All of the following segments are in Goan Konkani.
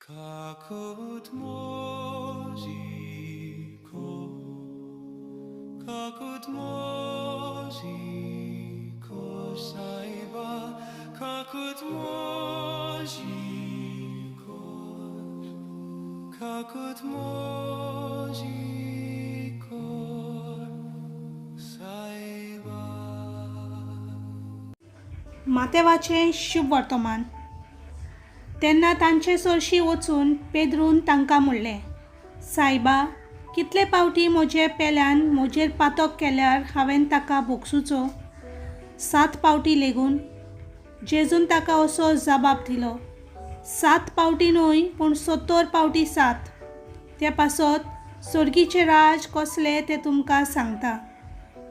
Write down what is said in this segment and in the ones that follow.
Kakut moziko, kakut moziko, saiba, kakut moziko, kakut moziko, saiba. मातेवाचें शुभ वर्तमान. तेन्ना तांचे सरशीं वचून पेद्रून तांकां म्हणलें, सायबा, कितले पावटी म्हजे पेल्यान म्हजेर पातक केल्यार हांवें ताका भोगसुचो? 7 पावटी लेगून? जेजून ताका असो जबाब दिलो, 7 पावटी न्हय, पूण 70 पावटी 7. ते पासत सर्गीचें राज कसलें तें तुमकां सांगता.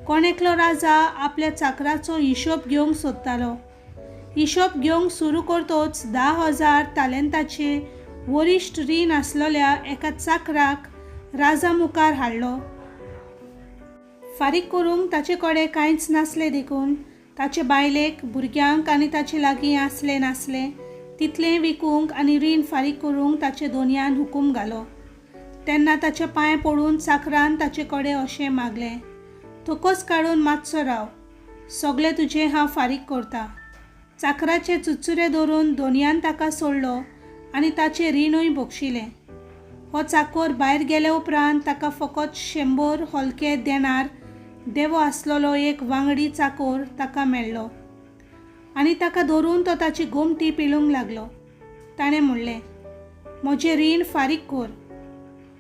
कोण एकलो राजा आपल्या चाकराचो हिशोब घेवंक सोदतालो. हिशोब घेवंक सुरू करतोच 10,000 तालेंताचे वरिश्ठ रीण आसलेल्या एका चाकराक राजा मुखार हाडलो. फारीक करूंक ताचे कडेन कांयच नासलें देखून ताचे बायलेक, भुरग्यांक आनी ताचे लागीं आसलें नासलें तितलें विकूंक आनी रीण फारीक करूंक ताचे दोनयान हुकूम घालो. तेन्ना ताचे पांय पडून चाकरान ताचे कडेन अशें मागलें, तकस काडून मातसो राव, सगळें तुजें हांव फारीक करता. चाकराचे चुचुरे धरून दोनयान ताका सोडलो आनी ताचें रिणूय बक्षिलें. हो चाकोर भायर गेले उपरांत ताका फकत 100 हलके देणार देवो आसलेलो एक वांगडी चाकोर ताका मेळ्ळो आनी ताका धरून तो ताची गोमटी पिळूंक लागलो. ताणें म्हणलें, म्हजें रीण फारीक कर.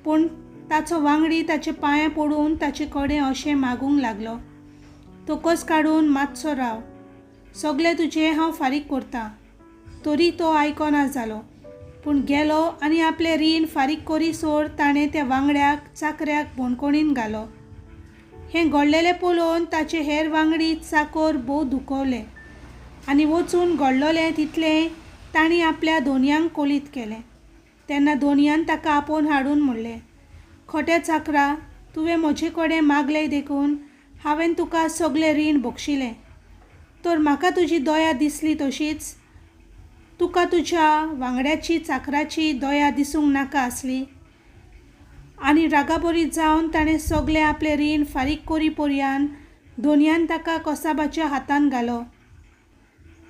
पूण ताचो वांगडी ताचे पांये पडून ताचे कडेन अशें मागूंक लागलो, तकस काडून मातसो राव, सगळें तुजें हांव फारीक करता. तरी तो आयकना जालो, पूण गेलो आनी आपलें रीण फारीक करीसर ताणें त्या वांगड्याक चाकऱ्याक बणकोणीन घालो. हें घडलेलें पळोवन ताचे हेर वांगडी चाकोर भोव दुखवले आनी वचून घडलेलें तितलें तांणी आपल्या दोनयांक कळीत केलें. तेन्ना दोनयान ताका आपोवन हाडून म्हणलें, खोट्या चाकरा, तुवें म्हजे कडेन मागलें देखून हांवें तुका सगळें रीण बक्षिलें. तर म्हाका तुजी दया दिसली तशीच तुका तुज्या वांगड्याची चाकराची दया दिसूंक नाका आसली. आनी रागाबरीत जावन ताणें सगळें आपलें रीण फारीक करी पर्यान दोनयान ताका कसाबाच्या हातान घालो.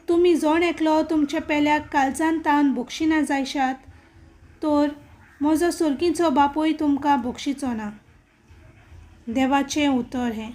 तुमी जण एकलो तुमच्या पेल्याक काळजान तावन बक्षिना जायशात तर म्हजो सर्गीचो बापूय तुमकां बक्षिचो ना. देवाचें उतर हें.